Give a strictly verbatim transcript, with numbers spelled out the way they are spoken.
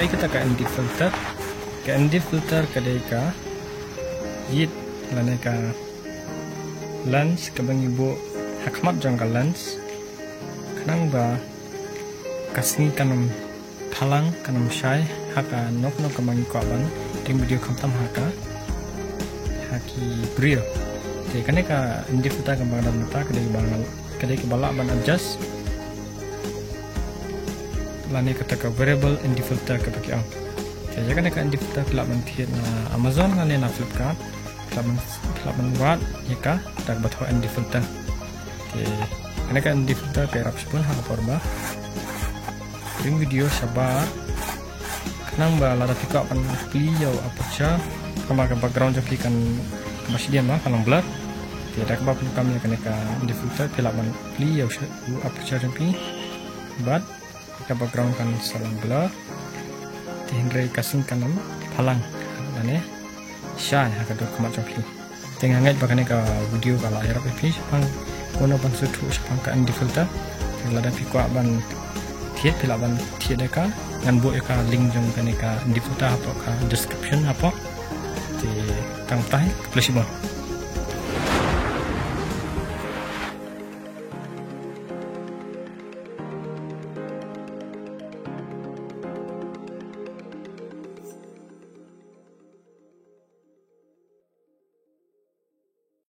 Kata ka N D filter, ka N D filter ka dei ka ïit lane ka lens kaba ngi buh ha khmat jong ka lens, khnang ba ka sngi kan ym phalang, kan ym shai ha ka nok noh kaba ngi kwah ban ring video, khamtam ha ka, ha ki briew. Te kane ka N D filter kaba nga don mynta ka dei kaba nga, ka dei kaba lah ban adjust lane kata ka variable N D filter kaba ki ong. Te ïa kane ka N D filter phi lah ban thied na Amazon lane na Flipkart. Phi lah ban, phi lah ban wad ïa ka, kata kaba thoh N D filter. Te kane ka N D filter ka ïarap shibun ha ka por ba ring video shabar, khnang ba lada phi kwah ban plie ïa u aperture, namar ka background jong phi kan ba shadien ma, kan long blur. Te da kaba phi kam ïa kane ka N D filter phi lah ban plie ïa u sha-, u aperture jong phi bad ka background kan sa long blur. Te hynrei ka sngi kan ym phalang lane shai ha ka dur khmat jong phi. Te nga ngeit ba kane ka video ka la ïarap ïa phi shaphang kumno ban sngewthuh shaphang ka N D filter. Te lada phi kwah ban thied phi lah ban thied ïa ka, ngan buh ïa ka link jong kane ka N D filter hapoh ka description hapoh. Te tang mynta hi, khublei shibun.